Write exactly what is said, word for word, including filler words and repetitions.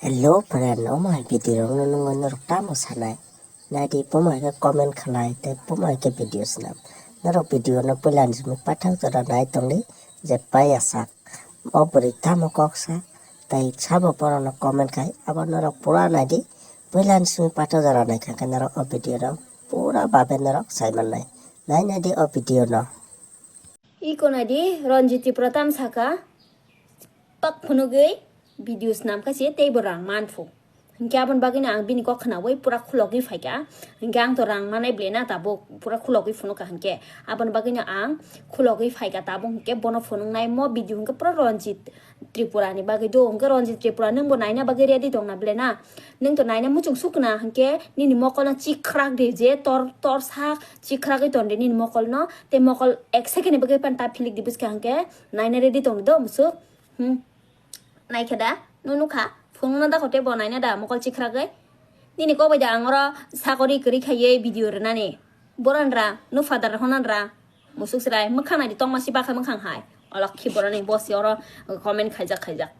Hello friend, omo hai video rok no nungwi norok tamo sanai? Naidi pomo hai khe comment khlai tei pomo hai khe video swnam. Norok video no puila ni simi pathak jora nai tongdi je pai asak. O bwrwi tamo kok sa tei sabo borok no comment khai abo norok pura naidi. Puila ni simi pathak jora nai kha khe norok o video no pura babe norok sai mannai. Nai naidi o video no. Iko naidi Ranjit Tripura tam saka. Pak phunugwi video swnam kha se teibo rang man phu. Hinkhe aboni bagwino ang bini kok khnaui pura khulogwi phaikha. Hinkhe ang to rang manai ble na tabuk pura khulogwi phunukha hinkhe. Aboni bagwino ang khulogwi phaikha tabuk hinkhe bono phunuknai mo video hinkhe pura Ranjit Tripura ni bagwi do. Hinkhe Ranjit Tripura nwngbo naina bagwi ready tongna ble na? Nwng to naina muchung sukna hinkhe nini mokolno chikhrak di je tor tor sak chikhragwi ton di nini mokolno. Tei mokol ek second ni bagwi pan ta philik di bwskha hinkhe naina ready tong di do musuk. Hmm. Naikhe da, nung nukha, phunukna da khote bo naina da mokol chikhragwi. Nini kok bai da ang oro sakori kwrwi khaiwi video rwnani. Boran ra, nu father honan ra. Musuk chwrai, mwkhang naidi tongma si bakha mwkhang hai. Olok khi boroni bosi oro comment khaijak khaijak.